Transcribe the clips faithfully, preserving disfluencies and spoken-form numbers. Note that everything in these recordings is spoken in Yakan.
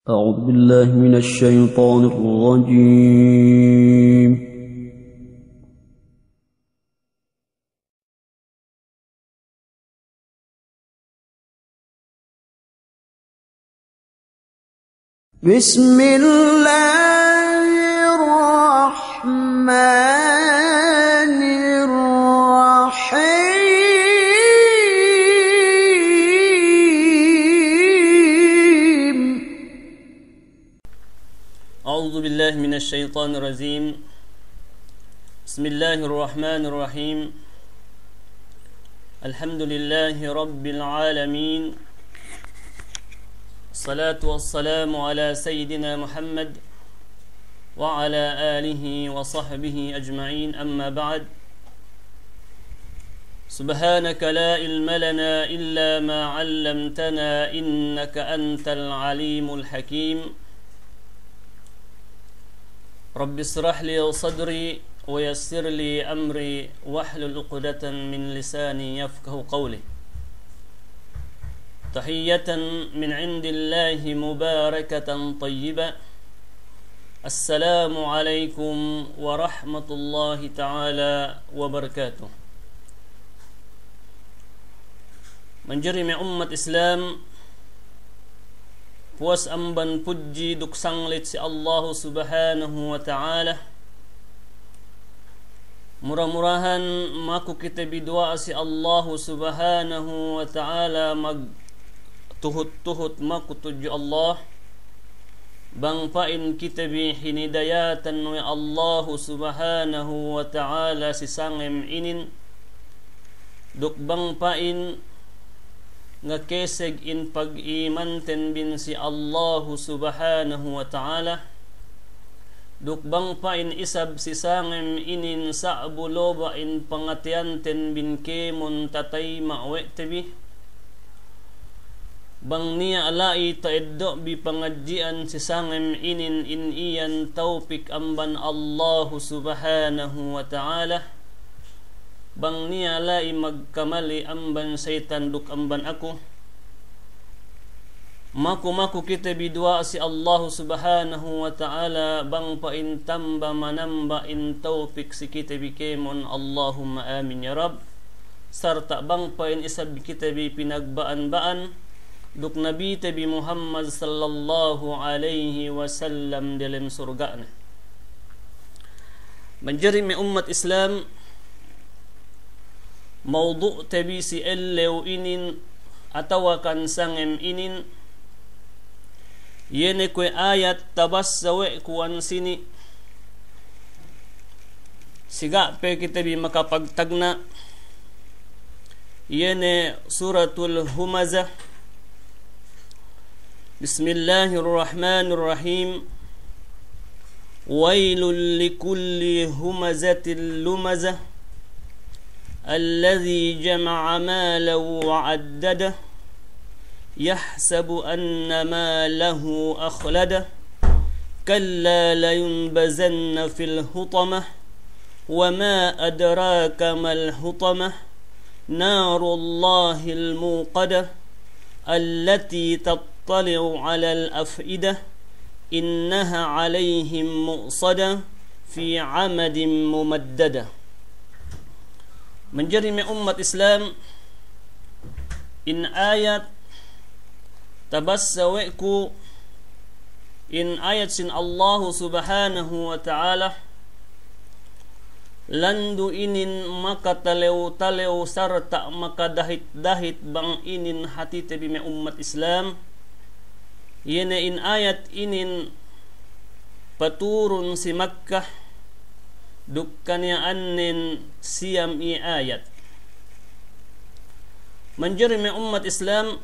أعوذ بالله من الشيطان الرجيم. بسم الله الرحمن الرحيم. أعوذ بالله من الشيطان الرجيم. بسم الله الرحمن الرحيم. الحمد لله رب العالمين. الصلاة والسلام على سيدنا محمد وعلى آله وصحبه أجمعين. أما بعد. سبحانك لا علم لنا إلا ما علمتنا إنك أنت العليم الحكيم. رب اشرح لي صدري ويسر لي أمري واحلل عقدة من لساني يفقهوا قولي. تحية من عند الله مباركة طيبة. السلام عليكم ورحمة الله تعالى وبركاته. Manjari me' ummat Islam, puwas amban pudji duk sanglit si Allahu Subhanahu wa Ta'ala. Mura-murahan maku kite bi duwa'a si Allahu Subhanahu wa Ta'ala magtuhut-tuhut maku tudju Allah. Bang pa'in kite bi hinidayatan we' Allahu Subhanahu wa Ta'ala si sangem inin, duk bang pa'in ngakeseg in pag'imanten bin si Allahu Subhanahu wa Ta'ala, duk bang pa'in isab si sangem inin sa'bu loba' in pangateyanten bin kēmon tatayma' we' te bi. Bang niya' la'i ta'eddo' bi pangadji'an si sangem inin in iyan tawpik amban Allahu Subhanahu wa Ta'ala. Bang niya' la'i magkamali amban seyitan duk amban aku. Maku-maku kite bi duwa'a si Allahu Subhanahu wa Ta'ala, bang pa'in tamba manamba in tawpik si kite bi kēmon, Allahumma amin ya Rabb. Sarta' bang pa'in isab kite bi pinagba'an-ba'an duk Nabite bi Muhammad sallallahu alaihi wasallam delem surga'ne. Manjari me' ummat Islam, mawdu'te bi si ellew inin atawakan sangem inin, iye ne kuwe' ayat tabassa we' ku ensini', si ga' pe kite bi makapagtagna', iye ne Suratul Humazah. بسم الله الرحمن الرحيم. ويل لكل همزة لمزة. الذي جمع مالا وعدده. يحسب أن ماله أخلده. كلا لينبذن في الحطمة. وما أدراك ما الحطمة. نار الله الموقدة. التي تطلع على الأفئدة. إنها عليهم مؤصدة. في عمد ممددة. Manjari me' ummat Islam, in ayat tabassa we' ku, in ayat sin Allahu Subhanahu wa Ta'ala, landu' inin makatalew-talew sarta' makadahit-dahit bang inin hatite bi me' ummat Islam. Iye ne in ayat inin paturun si Makkah, duk kaniya'annen siyam iye ayat. Manjari me' ummat Islam,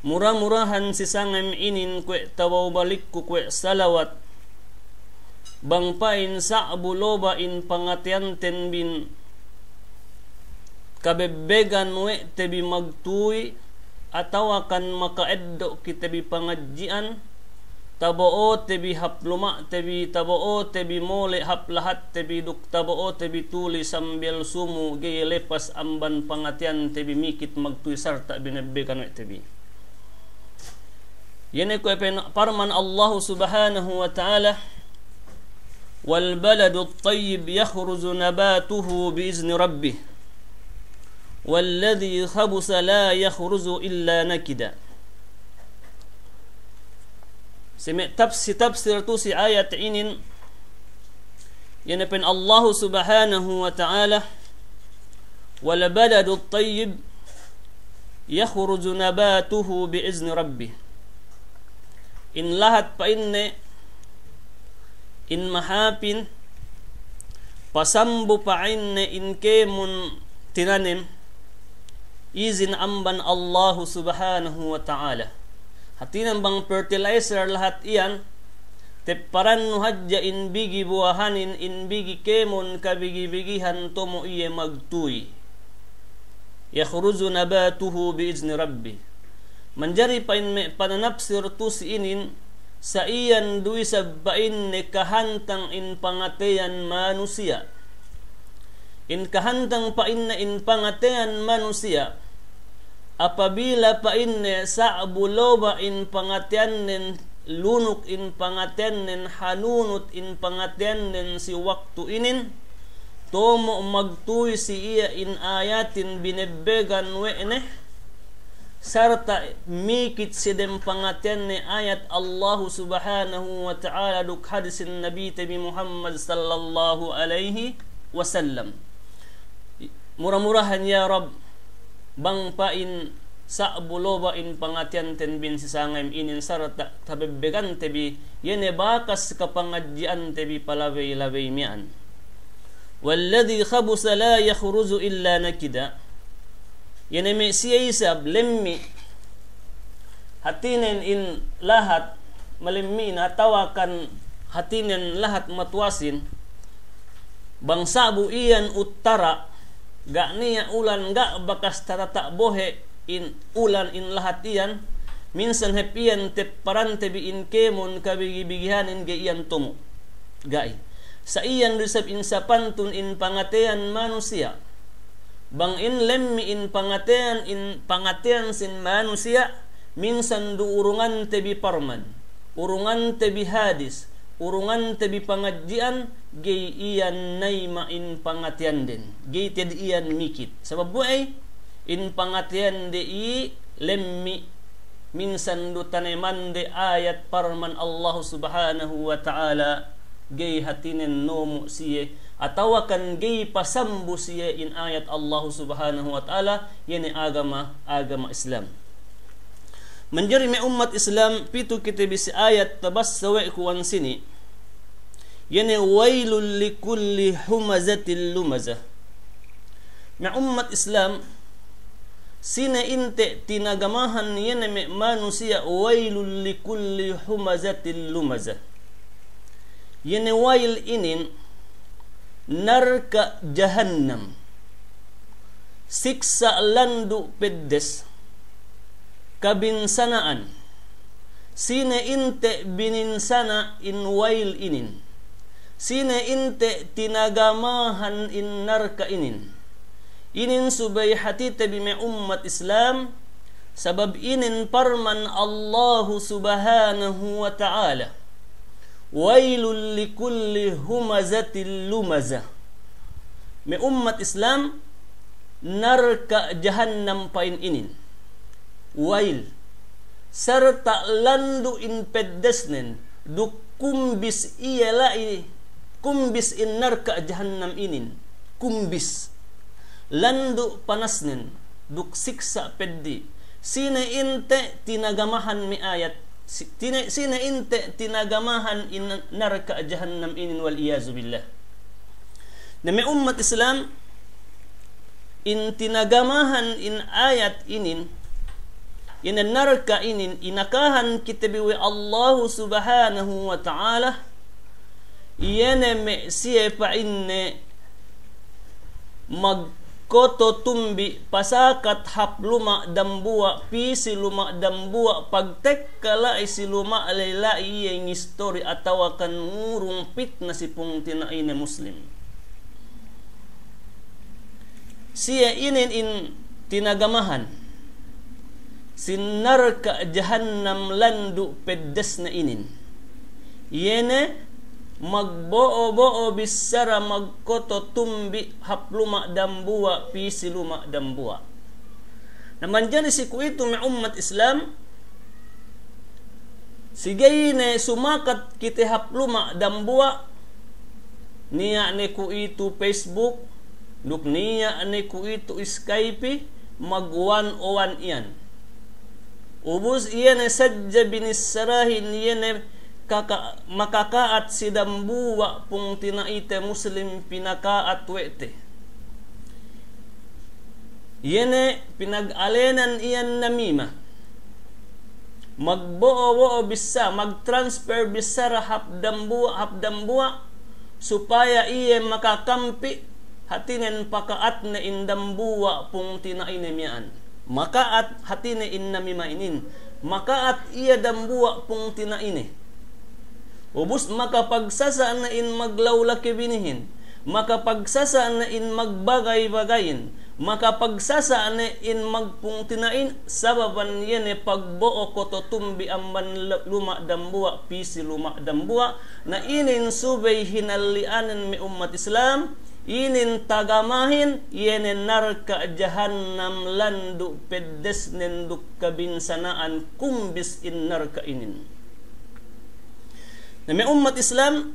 mura-murahan si sangem inin kuwe' tabaw balikku kuwe' salawat, bang pa'in sa'bu loba' in pangateyanten bin kabebbegan we' te bi magtuy, atawakan maka'eddo' kite bi pangadji'an, tabo'ote bi hap luma'te bi, tabo'ote bi mole' hap lahatte bi, duk tabo'ote bi tuli sambil sumu ga'i lepas amban pangateyante bi mikit magtuy sarta' binebbegan we' te bi. Iye ne kuwe' pa'in parman Allahu Subhanahu wa Ta'ala, "Wal baladut tayyib yakhruju nabatuhu bi izni rabbih, walladhi khabusa la yakhruju illa nakida." Si me' taps-, si tafsir tu'u si ayat inin, iye ne pa'in Allahu Subhanahu wa Ta'ala, "Wal baladut tayyib yakhruju nabatuhu bi izni rabbih." In lahat pa'inne, in mahāpin, pasambu pa'inne in kēmon tinanem, izin amban Allahu Subhanahu wa Ta'ala. Hātinen bang fertilizer lahat iyan, tepparannu hadja in bigi buwahanin, in bigi kēmon kabigi-bigihan, tomo' iye magtuy. "Yakhruju nabatuhu bi izni rabbih." Manjari pa'in me' pananapsir tu'u si inin, sa iyan du isab pa'inne kahantang in pangateyan manusiya'. In kahantang pa'inne in pangateyan manusiya', apabila pa'inne sa'bu loba' in pangateyannen, lunuk in pangateyannen, hanunut in pangateyannen si waktu inin, tomo' magtuy si iye in ayatin binebbegan we' ne, sarta' mikit si dem pangateyanne ayat Allahu Subhanahu wa Ta'ala duk hadisin Nabite bi Muhammad sallallahu alaihi wasallam. Mura-murahan ya Rabb, bang pa'in sa'bu loba' in pangateyanten bi si sangem inin sarta' tabebbegante bi, iye ne bakas kapangadji'ante bi palabey-labey miya'an. "Walladhi khabusa la yakhruju illa nakida." Iye ne me' siye isab lemmi', hātinen in lahat malemmi'in atawakan hātinen lahat matuwasin, bang sa'bu iyan uttara', ga' niya' ulan, ga' bakas tatata' bohe' in ulan in lahat iyan, minsan hep iyan tepparante bi in kēmon kabigi-bigihanin ga'i iyan tomo'. Ga'i. Sa iyan du isab in sapantun in pangateyan manusiya'. Bang in lemmi' in pangateyan, in pangateyan sin manusiya', minsan du urungante bi parman, urungante bi hadis, urungante bi pangadji'an, ga'i iyan nayima' in pangateyanden, ga'i te'ed iyan mikit. Sabab we'ey, in pangateyande i lemmi', minsan du tanemande ayat parman Allahu Subhanahu wa Ta'ala, ga'i hātinen nomo' siye, atawakan ga'i pasambu siye in ayat Allahu Subhanahu wa Ta'ala, iye ne agama, agama Islam. Manjari me' ummat Islam, pitu kite bi si ayat tabassa we' ku wan sini. Iye ne, "Wailul likulli humazatil lumazah." Me' ummat Islam, sine inte' tinagamahan iye ne me' manusiya', "Wailul likulli humazatil lumazah." Iye ne wail inin narka' jahannam. Siksa' landu' peddes, kabinsana'an. Sine inte' bininsana' in wail inin? Sine inte' tinagamahan in narka' inin? Inin subey hatite bi me' ummat Islam, sabab inin parman Allahu Subhanahu wa Ta'ala, "Wailul likulli humazatil lumazah." Me' ummat Islam, narka' jahannam pa'in inin. Wail. Sarta' landu' in peddesnen, duk kumbis iye la'i, kumbis in narka' jahannam inin. Kumbis. Landu' panasnen, duk siksa' peddi'. Sine inte' tinagamahan me' ayat, si-, tine-, sine inte' tinagamahan in narka' jahannam inin, wal iyazu billah. Na me' ummat Islam, in tinagamahan in ayat inin, in narka' inin, inakahan kite bi we' Allahu Subhanahu wa Ta'ala, iye ne me' siye pa'inne magkoto tumbi' pasakat hap luma' dambuwa', pī si luma' dambuwa', pagtekka la'i si luma' ley la'i iye ngistori atawakan ngurung pitna si pungtina'ine Muslim. Siye inin in tinagamahan. sin narka' jahannam landu' peddesne inin. Iye ne magbo'o-bo'o bissara magkoto tumbi' hap luma' dambuwa' pī si luma' dambuwa'. Na manjari si kuwe'itu me' ummat Islam, si ga'i ne sumakat kite hap luma' dambuwa', niya' ne kuwe'itu Facebook, duk niya' ne kuwe'itu Skype, mag-one-on-one iyan. Ubus iye ne sadja binissarahin iye ne kaka-, makaka'at si dambuwa' pungtina'ite Muslim pinaka'at we' te. Iye ne pinagalenan iyan namima. Magbo'o-bo'o bissa-, magtransfer bissara hap dambuwa', hap dambuwa', supaya iye makakampi', hātinen paka'atne in dambuwa' pungtina'ine miya'an. Maka'at hātine in namima inin. Maka'at iye dambuwa' pungtina'ine. Ubus makapagsasa' ne in maglaulaki binihin, makapagsasa' ne in magbagay-bagayin, makapagsasa' ne in magpungtina'in, sababan iye ne pagbo'o koto tumbi' amban l-, luma' dambuwa' pī si luma' dambuwa'. Na inin subey hinalli'anen me' ummat Islam, inin tagamahin, iye ne narka' jahannam landu' peddesnen duk kabinsana'an kumbis in narka' inin. Na me' ummat Islam,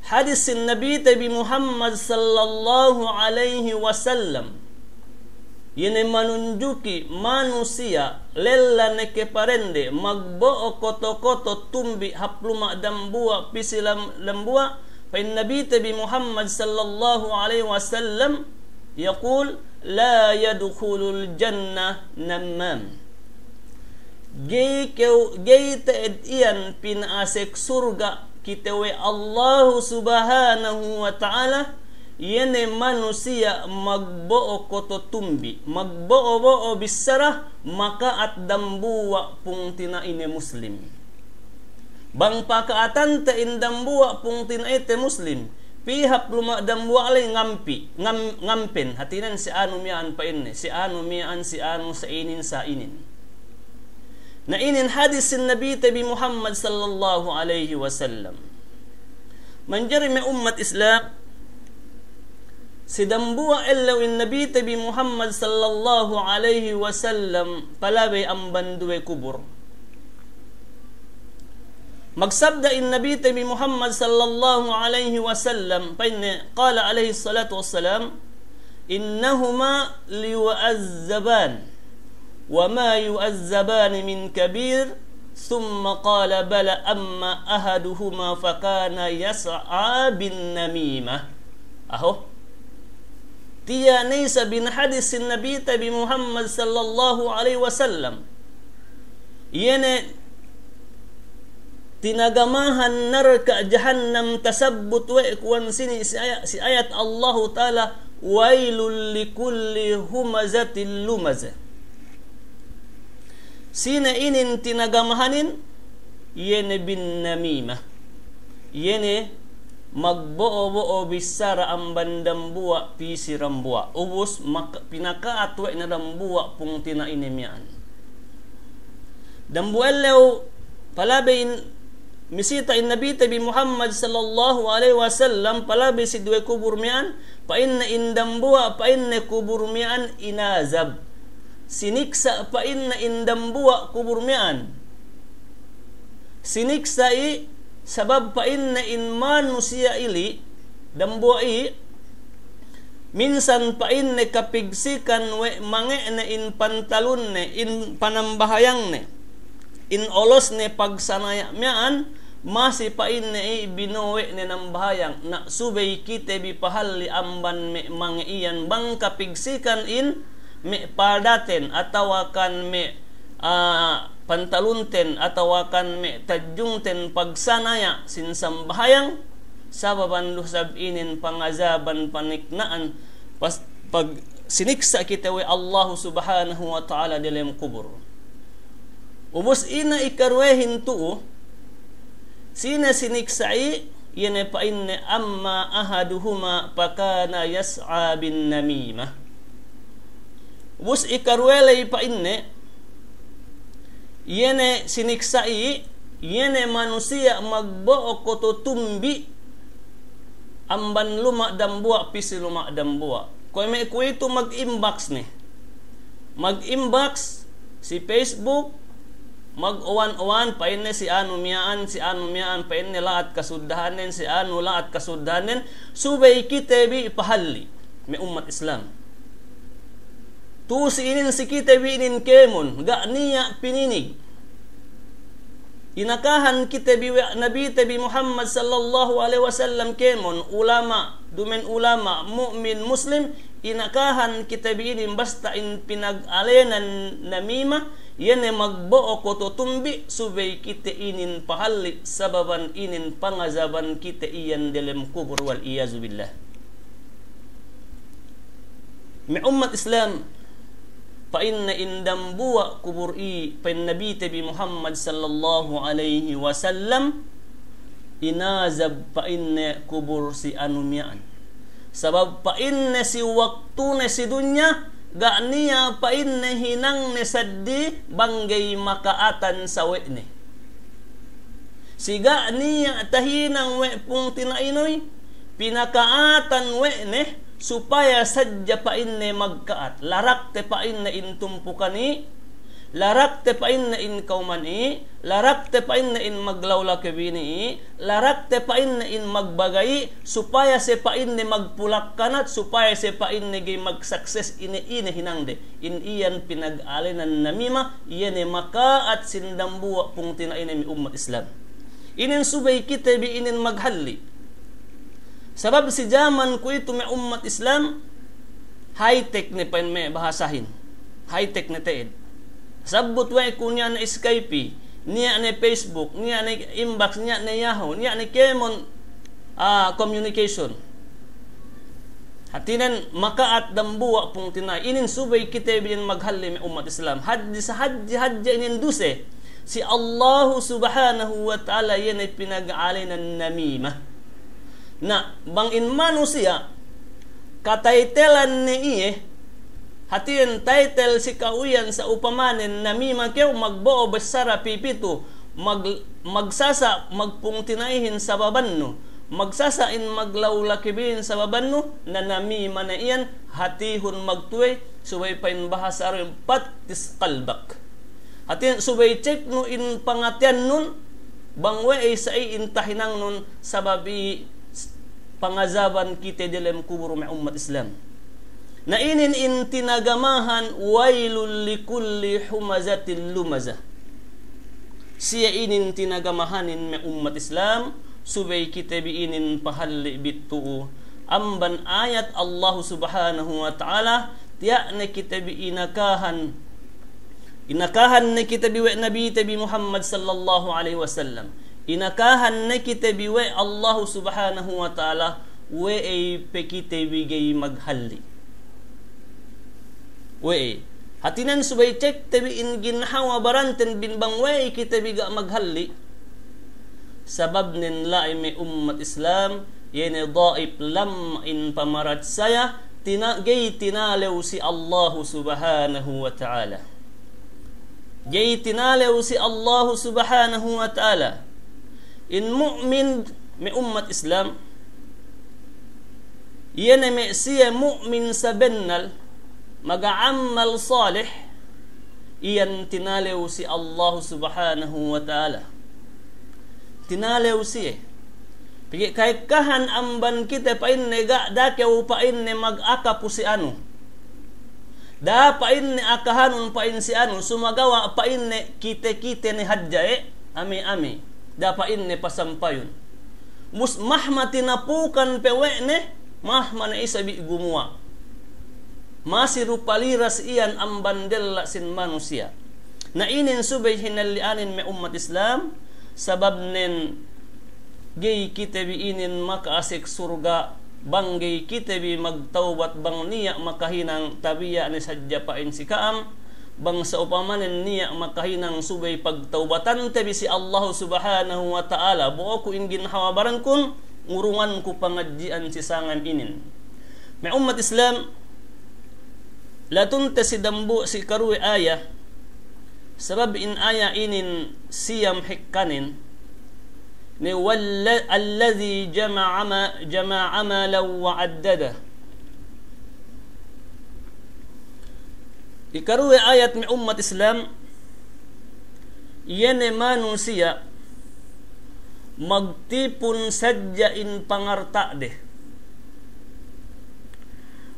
hadis sin Nabite bi Muhammad sallallahu alaihi wasallam, iye ne manunjuki manusiya' lella ne ke parende magbo'o koto-koto tumbi' hap luma' dambuwa' pī si lam-, dambuwa', pa'in Nabite bi Muhammad sallallahu alaihi wasallam, yaqul, "La yadkhulul jannah nammam." Ga'i kew-, ga'i te'ed iyan pina'asek surga' kite we' Allahu Subhanahu wa Ta'ala, iye ne manusiya' magbo'o koto tumbi', magbo'o-bo'o bissara, maka'at dambuwa' pungtina'ine Muslim. Bang paka'atante in dambuwa' pungtina'ite Muslim, pī hap luma' dambuwa' ley ngampi, ngam-, ngampen, hātinen si anu miya'an pa'inne, si anu miya'an, si anu, sa inin, sa inin. Na inin hadis sin Nabite bi Muhammad sallallahu alaihi wasallam. Manjari me' ummat Islam, si dambuwa' ellew in Nabite bi Muhammad sallallahu alaihi wasallam palabey amban duwe kubur. Magsabda in Nabite bi Muhammad sallallahu alaihi wasallam, pa'inne, qala alaihi salatu wassalam, "Innahuma liyu'azzaban, wa ma yu'azzabani min kabir." Thumma qala, "Bala amma ahaduhuma fakana yas'a bin namimah." Aho. Tiya' ne isab in hadis sin Nabite bi Muhammad sallallahu alaihi wasallam. Iye ne tinagamahan narka' jahannam tasabbut we' kuwan sini si aya-, si ayat Allahu Ta'ala, "Wailul likulli humazatil lumazah." Sine inin tinagamahanin, iye ne bin namimah. Iye ne magbo'o-bo'o bissara amban dambuwa' pī si dambuwa'. Ubus mak-, pinaka'at we' ne dambuwa' pungtina'ine miya'an. Dambuwa' ellew palabey in misita in Nabite bi Muhammad sallallahu alaihi wasallam palabey si duwe kubur miya'an, pa'inne in dambuwa', pa'inne kubur miya'an inazab. Siniksa' pa'inne in dambuwa' kubur miya'an. Siniksa' i sabab pa'inne in manusiya' ili, dambuwa' i, minsan pa'inne kapigsikan we' mange'ne in pantalunne, in panambahayangne, in olosne pagsanaya' miya'an, masi pa'inne i bino'o we' ne nambahayang, na subey kite bi pahalli' amban me' mange' iyan bang kapigsikan in me' padaten atawakan me', ah, pantalunten atawakan me' tadjungten pagsanaya' sin sambahayang, sababan du sab inin pangazaban panikna'an pas-, pag-, siniksa' kite we' Allahu Subhanahu wa Ta'ala diyalem kubur. Ubus ine ikaruwehin tu'u, sine siniksa' i, iye ne pa'inne, "Amma ahaduhuma fakana yas'a bin namimah." Ubus ikaruwe ley pa'inne, iye ne siniksa'i, iye ne manusiya' magbo'o koto tumbi' amban luma' dambuwa' pī si luma' dambuwa'. Kuwe' me' kuwe'itu mag-inbox ne. Mag-inbox si Facebook, mag-owan-owan, pa'inne si anu miya'an, si anu miya'an, pa'inne la'at kasuddahannen, si anu la'at kasuddahannen, subey kite bi pahalli', me' ummat Islam. Tu'u si inin si kite bi inin kēmon, ga' niya' pininig. Inakahan kite bi we' Nabite bi Muhammad sallallahu alaihi wasallam kēmon, ulama', dumen ulama', mu'min, muslim, inakahan kite bi inin basta in pinagalenan namima, iye ne magbo'o koto tumbi', subey kite inin pahalli', sababan inin pangazaban kite iyan delem kubur, wal iyazu billah. Me' ummat Islam, pa'inne in dambuwa' kubur i, pa'in Nabite bi Muhammad sallallahu alaihi wasallam, inazab pa'inne kubur si anu miya'an. Sabab pa'inne si waktune si dunya, ga' niya' pa'inne hinangne saddi bang ga'i maka'atan sawe'ne. Si ga' niya' tahinang we' pungtina'inuy, pinaka'atan we' ne, supaya sadja pa'inne magka'at. Larakte pa'inne in tumpukan i, larakte pa'inne in kawman i, larakte pa'inne in maglawlakebini i, larakte pa'inne in magbagay i, supaya siye pa'inne magpulakkanat, supaya siye pa'inne ga'i magsukses ine-ine hinangde. In iyan pinagalenan namima, iye ne maka'at sin dambuwa' pungtina'ine, me' ummat Islam. Inin subey kite bi inin maghalli'. Sabab si jaman kuwe'itu, me' ummat Islam, high-tech ne pa'in me' bahasahin. High-tech ne te'ed. Sabbut we' ku niya' ne Skype, niya' ne Facebook, niya' ne inbox, niya' ne Yahoo, niya' ne kēmon, ah, communication. Hātinen maka'at dambuwa' pungtina'i. Inin subey kite bi inin maghalli', me' ummat Islam. Hadje, hadje, hadje inin duse si Allahu Subhanahu wa Ta'ala, iye ne pinagalenan namima. Na, bang in manusiya' kataytelan ne iye, hātinen taytel si ka'u iyan, sa'upamanen namima kew, magbo'o bissara pipitu, mag-, magsasa' magpungtina'ihin sababannu, magsasa' in maglawlakebinin sababannu, na namima ne iyan, hātihun magtuwey, subey pa'in bahasa Arab, fattish qalbak. Hātinen subey ceknu in pangateyannun, bang we'ey sa' in tahinangnun, sabab i pangazaban kite delem kubur, me' ummat Islam. Na inin in tinagamahan, wailul likulli humazatil lumazah. Siye inin tinagamahanin, me' ummat Islam, subey kite bi inin pahalli' bi tu'u. Amban ayat Allahu Subhanahu wa Ta'ala, tiya' ne kite bi inakahan, inakahan ne kite bi we' Nabite bi Muhammad sallallahu alaihi wasallam. Inakahan ne kite bi we' Allahu Subhanahu wa Ta'ala, we'ey pe kite bi ga'i maghalli'. We'ey. Hātinen subey cekte bi in ginhawa baranten bin bang we'ey kite bi ga' maghalli'. Sababnen la'i, me' ummat Islam, iye ne da'if, lamma in pamaratsaya, tina-, ga'i tinalew si Allahu Subhanahu wa Ta'ala. Ga'i tinalew si Allahu Subhanahu wa Ta'ala. In mu'min, me' ummat Islam, iye ne me' siye mu'min sabennal, maga'ammal salih, iyan tinalew si Allahu Subhanahu wa Ta'ala. Tinalew siye. Pegge' ka'ekkahan amban kite pa'inne ga', da'a kew pa'inne mag'aka pu si anu. Da'a pa'inne akahanun pa'in si anu, sumagawa' pa'inne kite-kite ne hadja e, ame-ame. Da'a pa'inne pasampayun. Mus mahma tinapukan pe we' ne, mahma ne isab i gumuwa'. Masi rupa liras iyan amban della' sin manusiya'. Na inin subey hinalli'anin, me' ummat Islam, sababnen ga'i kite bi inin maka'asek surga', bang ga'i kite bi magtawbat, bang niya' makahinang, tabiya' ne sadja pa'in si ka'am, bang sa'upamanen niya' makahinang subey pagtawbatante bi si Allahu Subhanahu wa Ta'ala, bo'oku in ginhawa barankun, ngurunganku pangadji'an si sangem inin. Me' ummat Islam, Latunte si dambuwa' si karuwe aya, sabab in aya inin siyam hekkanen, ne walla-, alladhi jama'a ma-, jama'a malan wa addada. Ikaruwe ayat me' ummat Islam, iye ne manusiya' magtipun sadja in pangarta'de.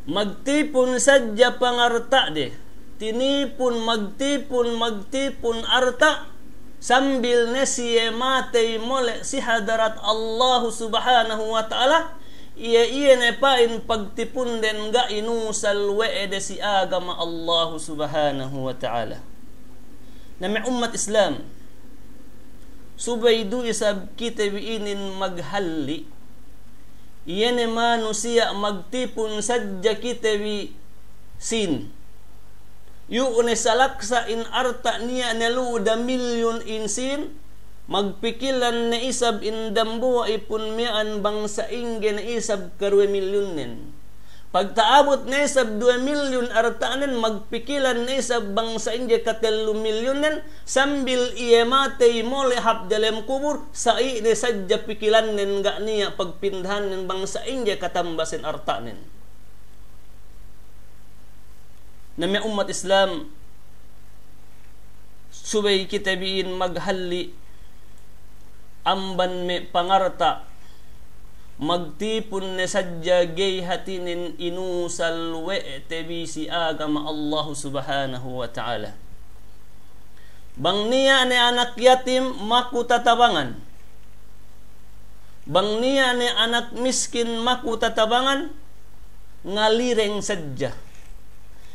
Magtipun sadja pangarta'de. Tinipun, magtipun, magtipun arta', sambil ne siye matey mole' si hadarat Allahu Subhanahu wa Ta'ala, iye, iye ne pa'in pagtipunden ga' inusal we' de si agama Allahu Subhanahu wa Ta'ala. Na me' ummat Islam, subey du isab kite bi inin maghalli', iye ne manusiya' magtipun sadja kite bi sīn. Iyu' ne salaksa' in arta' niya' ne lu'u da milyun in sīn, magpikilan ne isab in dambuwa' ipun miya'an bang sa'ingge ne isab karuwe milyunnen. Pagta'abut ne isab duwe milyun arta'nen, magpikilan ne isab bang sa'ingge katellu milyunnen, sambil iye matey mole' hap delem kubul, sa'i ne sadja pikilannen ga' niya' pagpindahannen bang sa'ingge katamba sen arta'nen. Na me' ummat Islam, subey kite bi in maghalli' amban me' pangarta', magtipun ne sadja gey hatinen inusal we' te bi si agama Allahu Subhanahu wa Ta'ala. Bang niya' ne anak yatim maku tatabangan. Bang niya' ne anak miskin maku tatabangan, ngalireng sadja.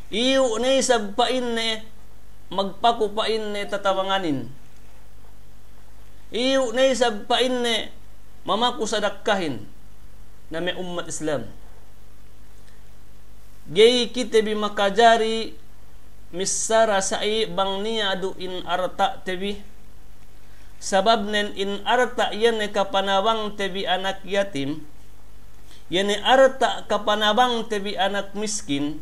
Iyu' ne isab pa'inne magpaku pa'inne tatabanganin. Iyu' ne isab pa'inne mamaku sadakkahin. Na me' ummat Islam, gey kite bi makajari missara sa'i bang niya' du in arta'te bi. Sababnen in arta' iye ne kapanabangte bi anak yatim, iye ne arta' kapanabangte bi anak miskin,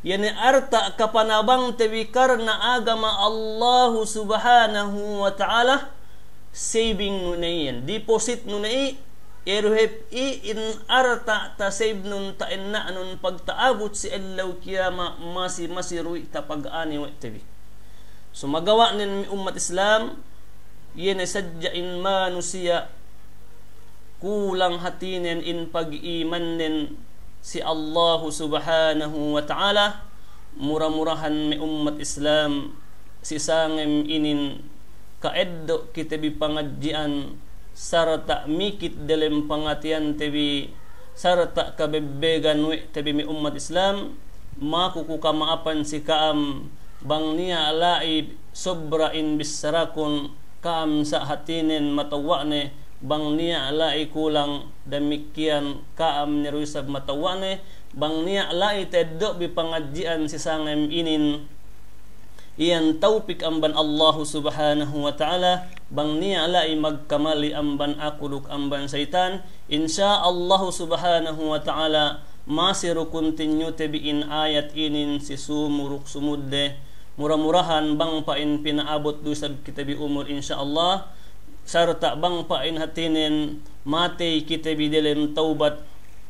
iye ne arta' kapanabangte bi karna agama Allahu Subhanahu wa Ta'ala, saving nu ne iyan, deposit nu ne i, iye du hep i in arta' tasave nun, ta'enna'nun pagta'abut si ellew kiyama' masi, masi du we' tapag'ani we' te bi. Sumagawa'nen me' ummat Islam, iye ne sadja in manusiya' kulang hatinen in pag'imannen si Allahu Subhanahu wa Ta'ala, mura-murahan me' ummat Islam, si sangem inin ka'eddo' kite bi pangadji'an, sarta' mikit delem pangatiyante bi, sarta' kabebbegan we' te bi me' ummat Islam, maku ku kama'apan si ka'am, bang niya' la'i sobra in bissarakun, ka'am sa' hatinen matewwa' ne, bang niya' la'i kulang, damikkiyan ka'am ne du isab matewwa' ne, bang niya' la'i ta'eddo' bi pangadji'an si sangem inin, iyan tawpik amban Allahu Subhanahu wa Ta'ala, bang niya' la'i magkamali amban aku duk amban seyitan, insya Allahu Subhanahu wa Ta'ala, masi du kuntinyute bi in ayat inin si sumu duk sumudde, mura-murahan bang pa'in pina'abut du isab kite bi umul insya Allah, sarta' bang pa'in hatinen matey kite bi delem tawbat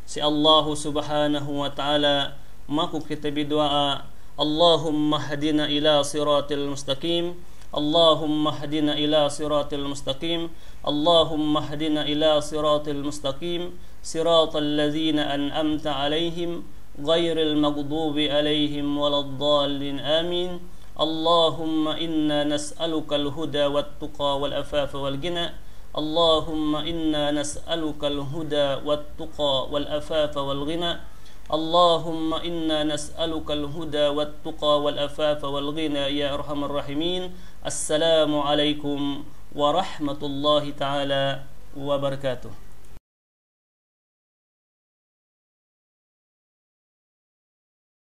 si Allahu Subhanahu wa Ta'ala, maku kite bi duwa'a, اللهم اهدنا إلى صراط المستقيم، اللهم اهدنا إلى صراط المستقيم، اللهم اهدنا إلى صراط المستقيم، صراط الذين أنعمت عليهم، غير المغضوب عليهم ولا الضالين، آمين. اللهم إنا نسألك الهدى والتقى والعفاف والغنى. اللهم إنا نسألك الهدى والتقى والعفاف والغنى. اللهم إنا نسألك الهدى والتقى والعفاف والغنى يا أرحم الراحمين. السلام عليكم ورحمة الله تعالى وبركاته.